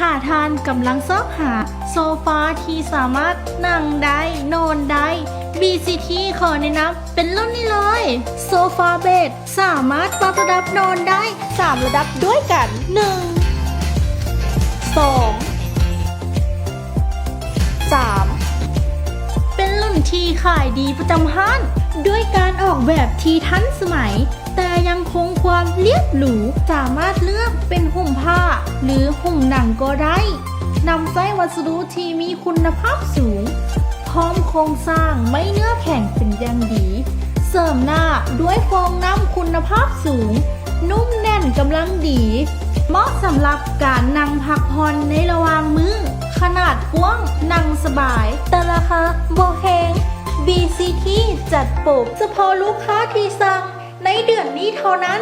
ຖ້າທ່ານກຳລັງຊອກຫາໂຊຟາທີ່ສາມາດນັ່ງໄດ້ ນອນໄດ້ ບີຊີທີ ຂໍແນະນຳເປັນລຸ້ນນີ້ເລີຍ ໂຊຟາເບດ ສາມາດປັບລະດັບນອນໄດ້ສາມລະດັບດ້ວຍກັນ ໜຶ່ງ ສອງ ສາມ ເປັນລຸ້ນທີ່ຂາຍດີປະຈຳຮ້ານ ດ້ວຍການອອກແບບທີ່ທັນສະໄໝ ແຕ່ຍັງຄົງຄວາມລຽບຫຼູ ສາມາດເລືອກເປັນຫຸ້ມຜ້າ ຫຼື ຫຸ້ມໜັງກໍໄດ້ ນຳໃຊ້ວັດສະດຸທີ່ມີຄຸນນະພາບສູງ ພ້ອມໂຄງສ້າງໄມ້ເນື້ອແຂງເປັນຢ່າງດີ ເສີມໜ້າດ້ວຍຟອງນ້ຳຄຸນນະພາບສູງ ນຸ້ມແໜ້ນກຳລັງດີ ເໝາະສຳລັບການນັ່ງພັກຜ່ອນໃນລະຫວ່າງມື້ ຂະໜາດກວ້າງນັ່ງສະບາຍ ແຕ່ລາຄາບໍ່ແພງ ບີຊີທີ ຈັດໂປຣ ສະເພາະລູກຄ້າທີ່ສັ່ງໃນເດືອນນີ້ເທົ່ານັ້ນ.